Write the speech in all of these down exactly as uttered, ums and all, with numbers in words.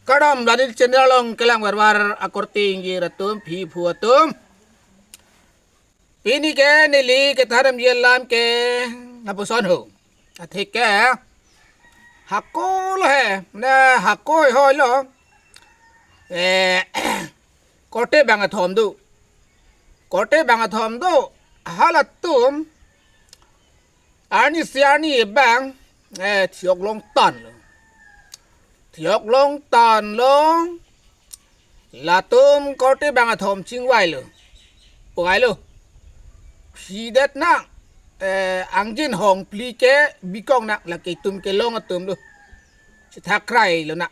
Kardom, la neli channel along kelang vervar akorte ingjir atum, phiphu atum. Pini ke neli kethan damji alam ke lapuson ho. Athe ke hako lo he, ne hako hoi lo. Eh, korte bang athom do. Korte bang athom do. Halatum arnisi arni bang, eh, thiok longtanglo. Thiok longtanglo. Latum korte bang athom chingvailo. Puvailo. Phidet na, eh, angjin hongphli ke bikong na, lake itum kelong atum lo. Chethak krailo na.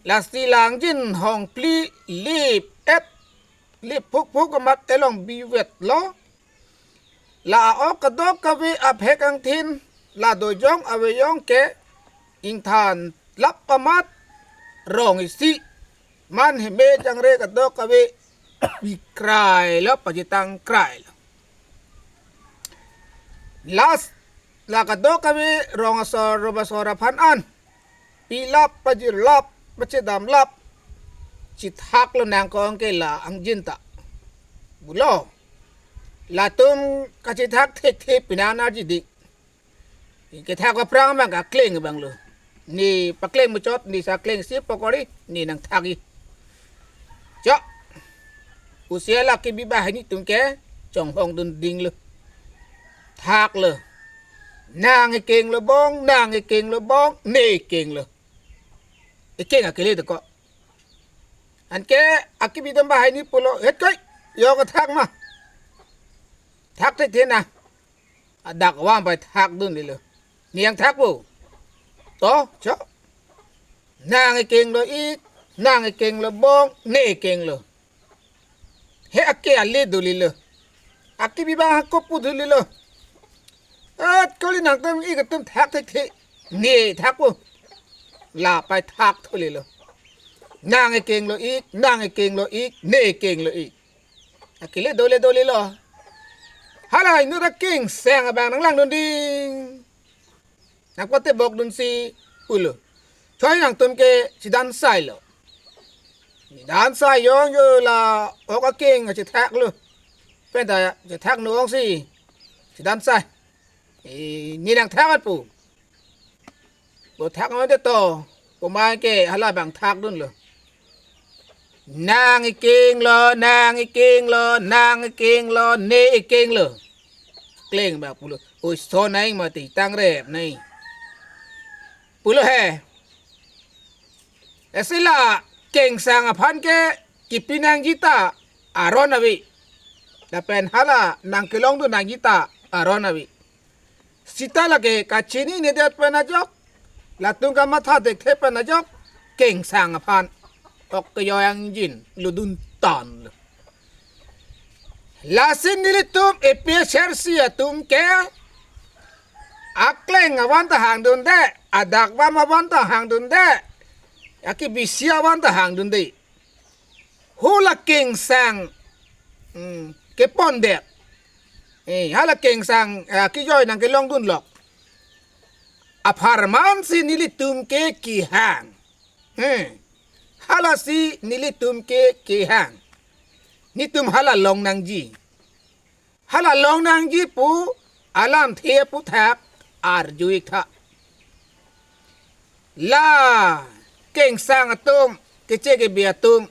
Lasi la angjin hongphli lip et, lip phukphuk amat elong bivetlo. La a-ok kadokave aphek angthin, la dojong avejong ke ingthan lap amat rong isi, man heme jangre kadokave bikrailo, pajitang krailo. Lasi la kadokave rong asor, rong asor aphan an pilap, pajirlap, pachedamlap, chethaklo nangkong ke la angjin ta. Pulo. Latum kachethak thekthe pinan arjidi. Kethak aphrang bang kakleng bang lo. Ne pakleng muchot, ne sa kleng si pokori, ne nangthak-i. Cho. Usia lake bibah ini tum ke chonghong dun dinglo. Thaklo. Nang ekenglo bong, nang ekenglo bong, ne ekenglo. Ekeng akele to ko. Anke akibi dam bahai ni pulo, "Het koi, yo kethak ma. Thak thekthe na." Adak vang pai thak dun lilo. Ne nangthak po. To, cho. Nang ekenglo ik, nang ekenglo bong, ne ekenglo. He ake ale do lilo. Akibi bang hako pu do lilo. At kali nangtum ik atum thak thekthe. Ne thak po. La pai thak thu lilo. Nang ekenglo ik, nang ekenglo ik, ne ekenglo ik. Akele dole dole lo. Hala inut akengsang abang nanglang dun ding. Nangpate bok dun si pulo. Choi nangtum ke chidan sai lo. Chidan sai yong yo la ok akeng chethak lo. Penta chethak nong si. Chidan sai. Eh, ne nangthak pu. Bo thak nang de to. Poma ke hala bang thak dunlo. Nang ekenglo, nang ekenglo, nang ekenglo, ne ekenglo. Kleng bang pulo. Oi, so nai mati tang rep nai. Pulo he. Esila kengsang aphan ke kipi nangji ta aron ave. Lapen hala nangkelong dun nangji ta aron ave. Sita lake kachini nedet pen ajok, latum kamatha thekthe pen ajok, kengsang aphan ok kejoi angjin lo dun tanglo. Lasi nelitum A P H L C atum ke akleng avan ta hang dunde, adak vam avan ta hang dunde, akibisi avan ta hang dunde. Hala kengsang, hmm, kepondet. Eh, hala kengsang, eh, kejoi nangkelong dunlok. Apharman si nelitum ke kehang. Hmm. Hala si nelitum ke kehang. Netum hala long nangji. Hala long nangji pu alamthe aphuthak arju ik tha. La kengsang atum, keche kebi atum,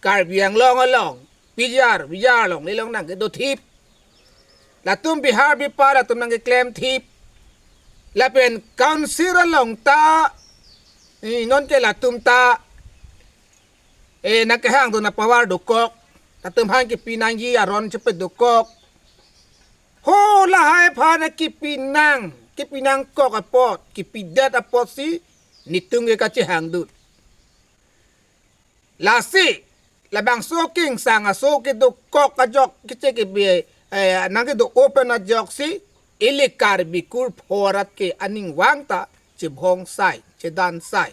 Karbi Anglong along, P G R, P G R along, lelong nangkedo thip. Latum Bihar, Bihar atum nangkeklem thip. Lapen council along ta, eh, non ke latum ta, eh, nangkehang dun apower dokok. Latum aphan kipi nangji aron chepet dokok. Ho lahai aphan kipi nang, kipi nangkok apot, kipidet apotsi netum ke kachehang dun. Lasi, labangso kengsang aso kedokok ajok keche kebi, eh, nangkedo open ajoksi, ili Karbi kur phorat ke aning vang ta chebhong sai, chedan sai.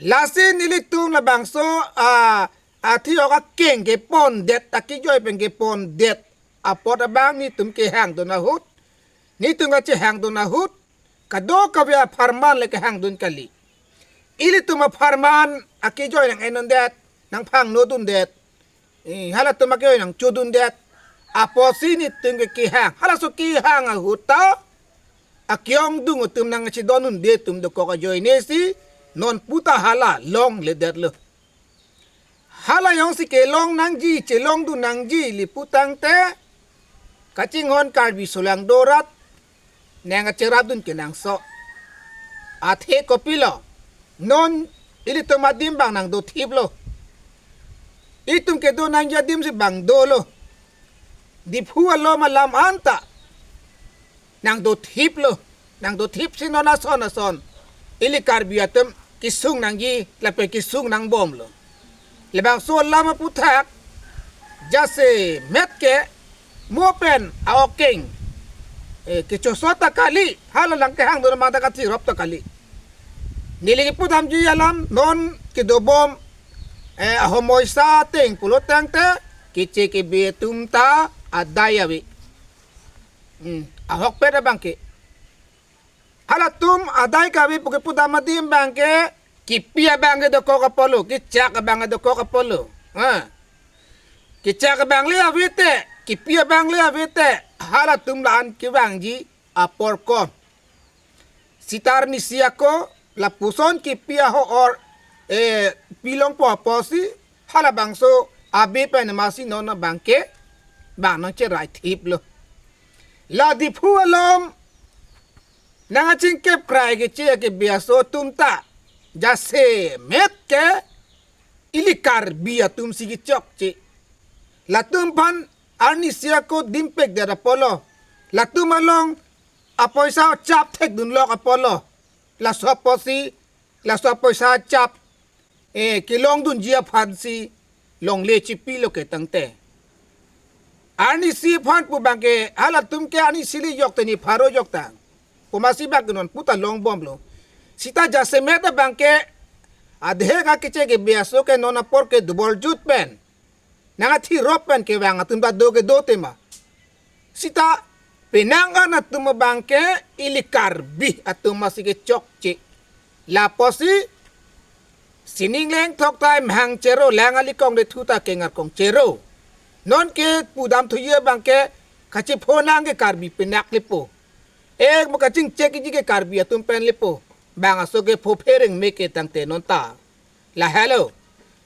Lasi nelitum labangso, ah, athi ok akeng kepondet, akejoi pen kepondet apot abang netum kehang dun ahut, netum kachehang dun ahut, kadokave apharman le kehang dun kali. Ilitum apharman akejoi nang-endundet, nangphangnodundet. Eh, halatum akejoi nangchodundet. Apotsi nelitum ke kehang. Halaso kehang ahut ta akeongdung atum nangchedondunde atum dokok ajoine si non puta hala longledetlo. Hala jongsi kelong nangji, chelongdun nangji ili putangte, kachinghon Karbi solangdo rat nangkacherapdun kenangsot. Athe kopilo, non ilitum adim abang nangdothiplo. Itum kedo nangji adim si abang dolo. Diphu along alam anta nangdothiplo. Nangdothip si non ason ason ili Karbi atum kesung nangji lapen kesung nangbomlo. Labangso alam aputhak jasemet ke mo pen a-ok keng, eh, kechoso ta kali, hala nangkehangdun amang ta kathirop ta kali. Neli kepudamji alam non kedobom, eh, ahomoisa ateng pulotangte keche kebe atum ta adai ave. Hmm, ahokpet abang ke. Halatum adai kave pu kepudam adim abang ke, kipi abang ke dokok apotlo, kechak abang ke dokok apotlo. Ha. Kechak abang le avete, kipi abang le avete, halatum la-an kevangji apor ko. Sita arnisi ako, lapuson kipi ahok or, eh, pilongpo apotsi, halabangso abe pen masi non abang ke, abang nangcheraithiplo. La Diphu along nangkachingkep krai keche kebe aso atum ta jasemet ke ili Karbi atum si kechokche. Latum aphan arnisi ako dimpekdet apotlo. Latum along apoisa chap thekdunlok apotlo. Laso apotsi, laso apoisa chap, eh, kelongdunji aphansi longle chipilo ke tangte. Arnisi aphan pu abang ke, halatum ke arnisi le jokte ni pharo jokta. Pu masi abang ke non puta longbomlo. Sita jasemet abang ke, adhe ka keche kebe aso ke non apor ke double jut pen nangkathirop pen kevang atum ta do ke do tema. Sita penang an atum abang ke ili Karbi atum masi kechokche. Lapotsi sining leng thok ta emhang chero, lang alikong de thu ta kengarkong chero. Non kepudam thuji abang ke kachephonang ke Karbi penak lepo. Eh, mo kachingchekji ke Karbi atum pen lepo. Bang aso ke phophereng me ke tangte non ta. Lahelo.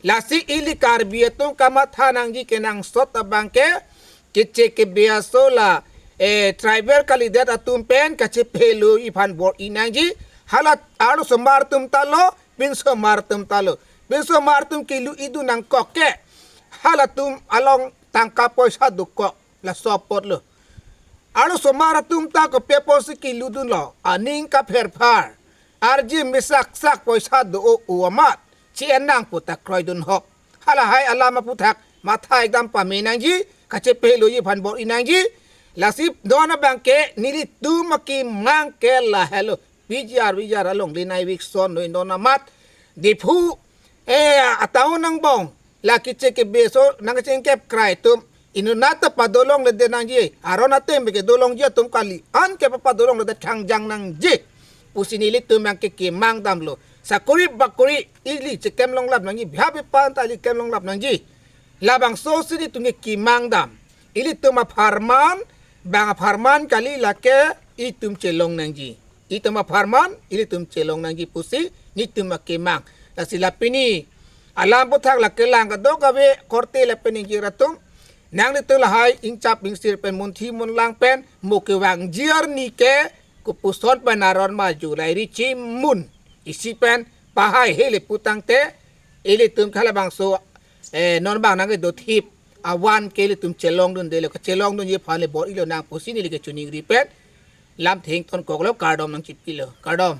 Lasi ili Karbi atum kamatha nangji kenangsot abang ke, keche kebe aso la, eh, tribal kalidet atum pen kachephelo iphan bor-i nangji, hala arlosomar atum ta lo, pinsomar atum ta lo. Pinsomar atum kelu-idun nangkok ke, halatum along tangka poisa dokok, laso apotlo. Arlosomar atum ta kopi apotsi keludunlo, aning kapherphar. Arje mesaksak poisa do-o amat, chi-en nang pu ta kroidun hok. Halahai alam aputhak matha ekdam pame nangji, kachepheloji aphan bor-i nangji. Lasi non abang ke nelitum akemang ke lahelo. Bijar bijar along lenai vikson noi non amat. Diphu, eh, a-town angbong, la keche kebe aso nangkachingkep krai atum, inut anat ta padolongledet nangji, aron atem ke dolongji atum kali, an ke papadolongledet khangjang nangji pusi nelitum abang ke kemang damlo. Sakori bakori ili chekem longlap nangji, bihap ipan ta ili kem longlap nangji. Labangso si nelitum ke kemang dam. Ilitum apharman, bang apharman kali, lake itum chelong nangji. Itum apharman, ilitum chelong nangji pusi nelitum akemang. Lasi la pini alam aputhak la kelang kadokave korte lapen ingjir atum, nanglitum lahai ingchap ingsir pen munthi munlang pen mo kevangji arni ke kopuson pen aron ma, July ri chimun isi pen pahai hele putangte, ilitum halabangso, eh, non abang nangkedothip avan ke ilitum chelongdundelo, kachelongdunji aphan le bor-ilo nang pusi neli kechiningri pen lamthe ingtonkoklo, kardom nangchipilo, kardom.